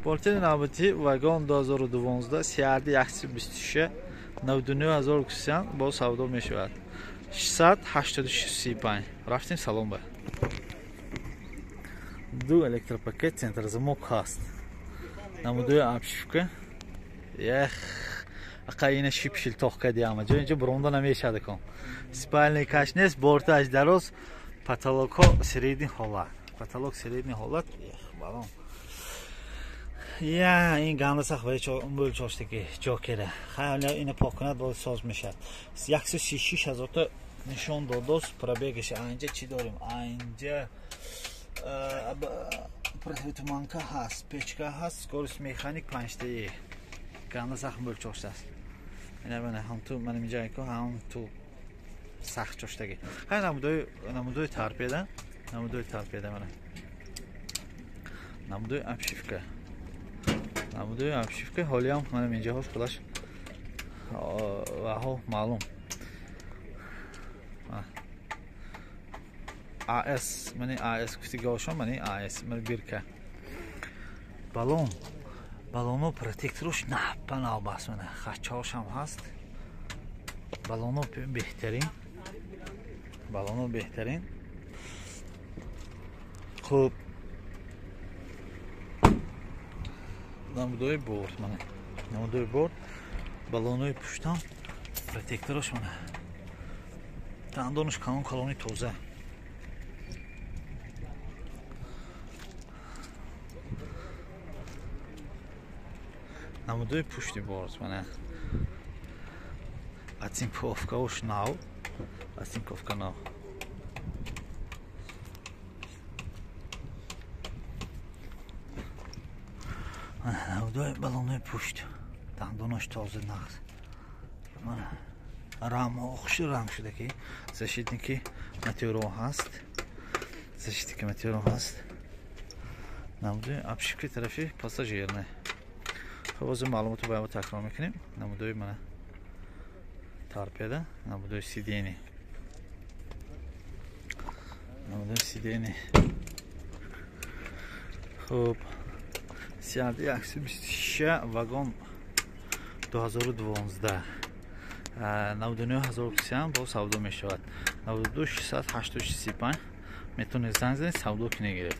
Болтини навбати вагон 2012 CRD 126 99000 кусиян бо савдо мешавад. 68635. Рафтем салон ба. Ду электропакет центрзамок ҳаст. Намудои обшивка. Ях, ақа ина шипшил тоқ кади ама ҷо инҷо буронда намешад кон. Спальный каш нест, борташ дароз, потолокҳо средний ҳолат. Потолок средний ҳолат. Ях, балон. Я ин ганда сахт ваи мӯл чоштаги ҷокера. Хайли ина пок кунад боз соз мешавад. 136 ҳазорта нишон додост пробегаш. Анҷа чӣ дорем? Анҷа противотуманка ҳаст, печка ҳаст, скорость механик 5 таи. Ганда сахт мӯл чоштааст. Ина мана ҳам ту мана инҷа ко ҳам ту сахт чоштаги. Хай намудои торпеда, намудои торпеда мана. Намудои обшивка. Намудои обшивка ҳолиам мана инҷаҳош худаш ваҳо маълум. АС, мани АС гуфтигошон, мани АС, мани бирка. Балон, балоно протекторош напа навбаст мана, хачаҳошам ҳаст. Балоно беҳтарин. Балоно беҳтарин. Хуб, намудои борт мана. Намудои борт, балонои пуштам протекторош мана. Дандонаш калон калони тоза. Намудои пушти борт мана. Оцинковкаош нав, оцинковка нав. Намудои балонои пушт, дандонаш тоза нағз. Мана рамҳо хуши ранг шуда ки защитники метеоро ҳаст. Защитники метеоро ҳаст. Намудои обшивки тарафи пассажирне. Хуб, ҳозир маълумотро ба такрор мекунем. Намудои мана торпеда, намудои сидени. Намудои сидени. Хуб, CRD 126 вагон 2012 99 ҳазор кусиям бо савдо мешавад. 92 686 35 метавонед занг занед, савдо ки негиред.